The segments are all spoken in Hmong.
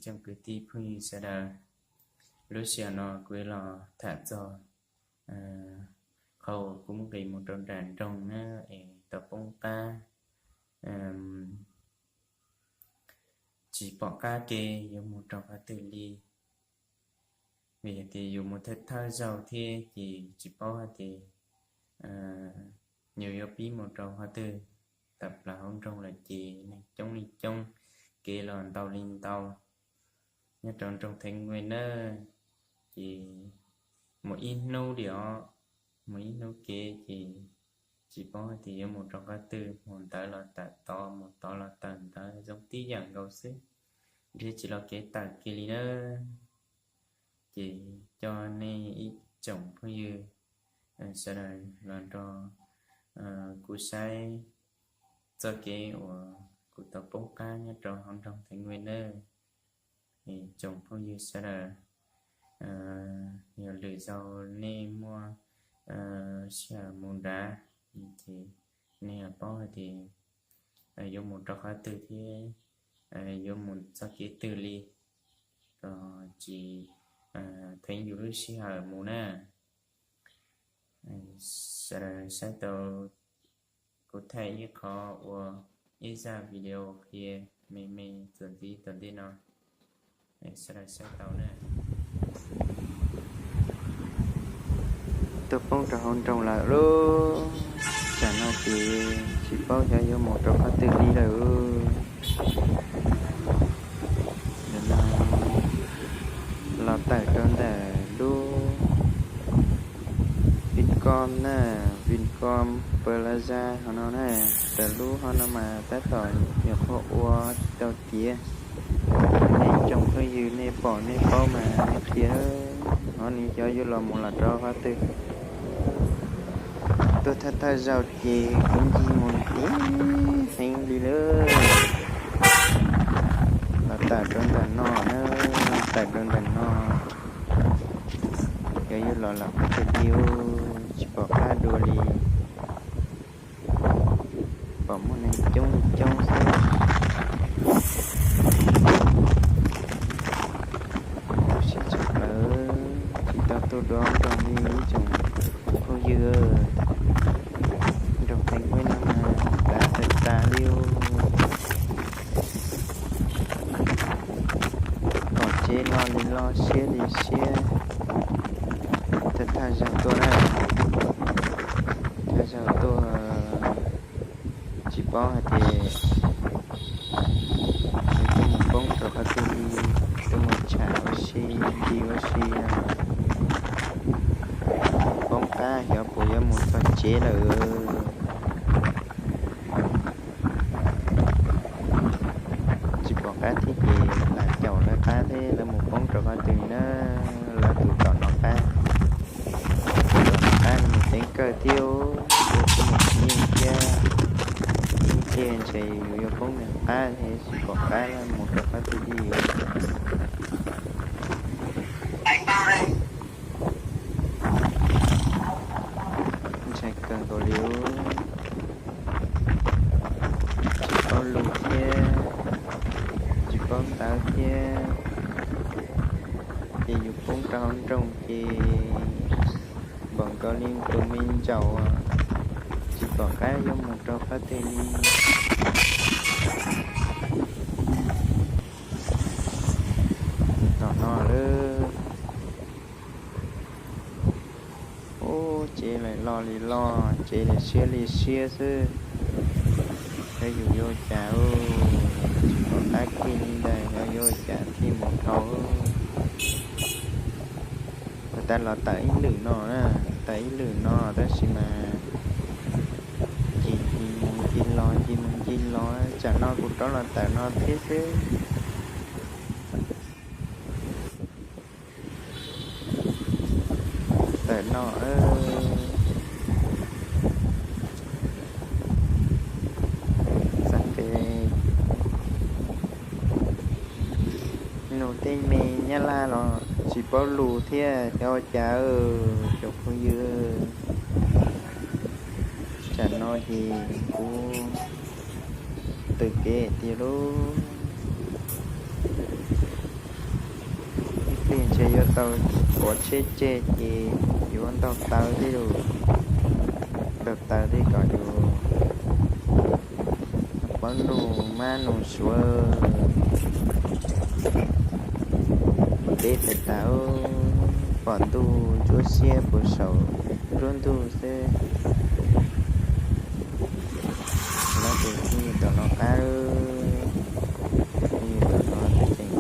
Tsoom kwv tij phooj ywg sawv daws, lub sij hawm no kuv los tham txog qhov uas kuv muaj nqis mus rau nram nroog na, es tau poob qab, tsis pom qab kev yuav mus rau qhov twg li. Vim hais tias yus mus thawj thawj zaug thiab ces tsis paub hais tias yus yuav pib mus rau qhov twg. Tawm plaws hauv nroog lawm ces neeg coob li coob, kev los ntau li ntau. Nyob rau nroog Thev Nguej na, ces mus ib hnub li os, mus ib hnub kev ces tsis paub hais tias yuav mus rau qhov twg, mus ntawd los tawm tod, mus tod los tawm ntawd, zoo tib yam nkaus xwb, nrhiav tsis los kev tawm kiag li na. Ces coj nej ib tsoom phooj ywg sawv daws los nrog kuv saib txoj kev uas kuv tau poob qab nyob rau hauv nroog Thev Nguej nawb. Tsoom phooj ywg sawv daws, yog lwm zaus nej muaj sij hawm mus nrad, ces nej yuav paub hais tias yuav mus rau qhov twg thiab yuav mus txoj kev twg li, kom tsis theev yus lub sij hawm mus na. Sawv daws saib tau kuv thaij ib qho ua ib zaj video qhia me me txuas ntxiv tom ntej no. Sawv daws saib tau na. Tuaj poob rau hauv nroog lawm lauj. Tsam no ces tsis paub xyov yuav mus rau qhov twg li lawm. Los tawm rau ntawm lub Vincom na, Vincom Plaza hov no na. Tawm lub hov no mas tab tom nyuam qhuav ua tsis tau tiav. Nej tsoom phooj ywg nej pom nej paub mas nej qhia, hov nws xyov yuav los mus los rau qhov twg. Tuaj thawj thawj zaug ces kuv ncig mus tiav heev li lawm. Los tawm rau ntawm no na, tawm rau ntawm no. Xyov yuav los los qhov twg li, tsis pom qab dua li. Pom muaj neeg coob li coob xwb. Sib tshaj plaws, tsis tau tuaj dua nroog li ib tsoom phooj ywg. Nroog Thev Nguej no mas dav tag tas li. Pom tsev los li los siab li siab. Thawj thawj zaug tuaj na, thawj zaug tuaj tsis paub hais tias yuav tuaj mus poob rau qhov twg li, tuaj mus tsham ua si, ncig ua si no. Poob qab xyov puas yuav mus txog tsev lawm. Tsis pom qab thiab ces lam caum lawv qab thiab lawv mus poob rau qhov twg li na. Lawv tus tom no qab, tus tom no qab no mus ceev kawg thiab, ua kuv mus tsis yeej thiab. Ib pliag ntshe yus yuav poob nws qab thiab tsis pom qab mus rau qhov twg li. Ntshai kawg nkaus li. Tsis paub lus thiab, tsis paub ntawv thiab, ces yus poob rau hauv nroog ces npaum nkaus li tus me ntsaum tsis pom qab yuav mus rau qhov twg li. Tom no lawm. Ub, tsev lawm los li los, tsev li siab li siab xwb. Yog yus yuav cas, tsis pom qab kiag li ntag, yog yuav cas thiaj mus dhau. Puas tas los tawm ib lwm no na, tawm ib lwm no tab sis mas ncig ncig mus ncig los, ncig mus ncig los, tsam no kuv rov los tawm no thiab xwb. Tawm no, xav pem nug tej me nyab laj los tsis paub lus thiab, xyov ua cas, cov phooj ywg. Tsam no ces kuv tws kev tiag lauj. Ntshe yuav tau pov tsheb tseg ces yuav ntaug taw thiab lauj. Ntaug taw thiab kom yus paub nug mab nug suav. Teb tag tas, pom ntuj ntsuab xiab puag saum nruab ntug xwb. Lawv tus phooj ywg tom no qab, tus phooj ywg tom no tseem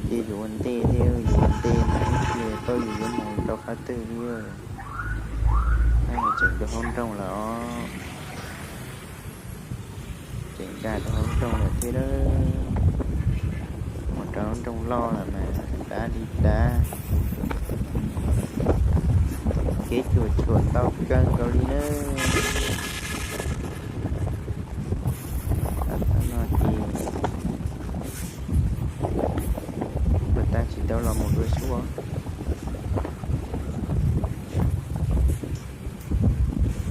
cia yus ua ntej thiab, yus ua ntej mas ib pliag tau yus yuav mus rau qhov twg li. Tseem rau hauv nroog lawm os. Tseem nkag rau hauv nroog lawm thiab. Mus rau hauv nroog loj lawm mas dav li dav. Kev cuam tshuam ntau kawg nkaus li na. Thaum no ces puas tag tsis tau los mus dua suab.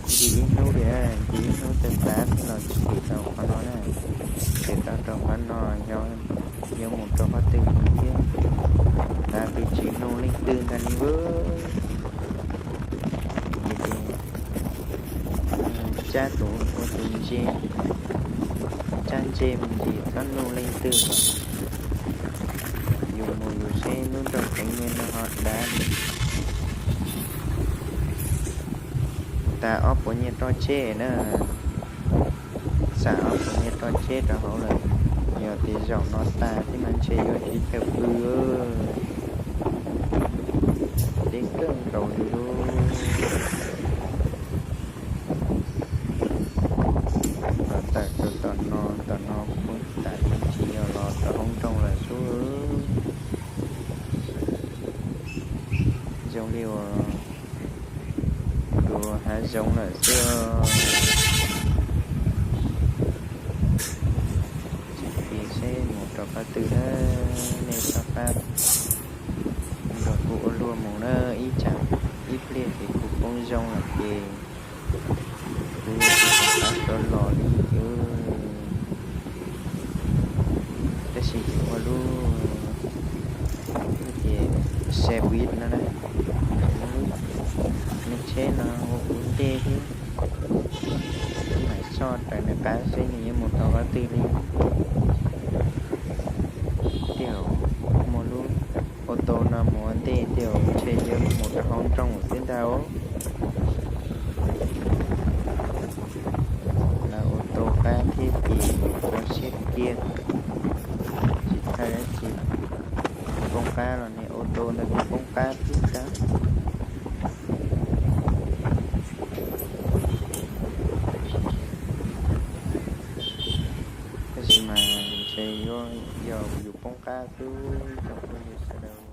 Ncig ib hnub li, ncig ib hnub tag tas thiab los tsis tau qhov no na. Tsis tau rau qhov no, yuav mus rau qhov twg li thiab. Dav pes tsawg nug leej twg ntag li. Ces tsab tus ua tus ntse, tsab ntse mus ntsis txhob nug leej twg os. Yus mus yus seb lub nroog Teev Meem no ho dav li. Tas ob puas nyiaj roj tsheb na. Xam ob puas nyiaj roj tsheb rau hauv lawm. Yog tias zaum no tas thiab mas ntshe yuav tsis tau pw. Deb kawg nkaus li lauj. Los tawm rau tom no, tom no poob tas ces tsis yog los rau hauv nroog lawm xwb. Zoo li uas dua hav zoov lawm xwb. Tsis pom seb mus rau qhov twg na. Nej txhob pab nrog kuv ua luaj mus na, ib tsam ib pliag ces kuv poob zoo lawm ces kuv yuav tsis rov qab los li. Tab sis kuv ua lub, lub ces xe buýt no na, lub tsheb no ua ua ntej thiab. Mam soj raws nws qab seb nws yuav mus rau qhov twg li. Tej zaum muaj lub ô tô no mus ua ntej tej zaum ntshe yuav mus rau hauv nroog xwb ntag. Lawv ua tau qab thiab ces yus ua siab kiag, tsis thaij dab tsi. Nws poob qab los nws ua tau ntawd kuj poob qab thiab ntag. Tab sis mas ntshe yuav yog yus poob qab xwb tsoom phooj ywg sawv daws.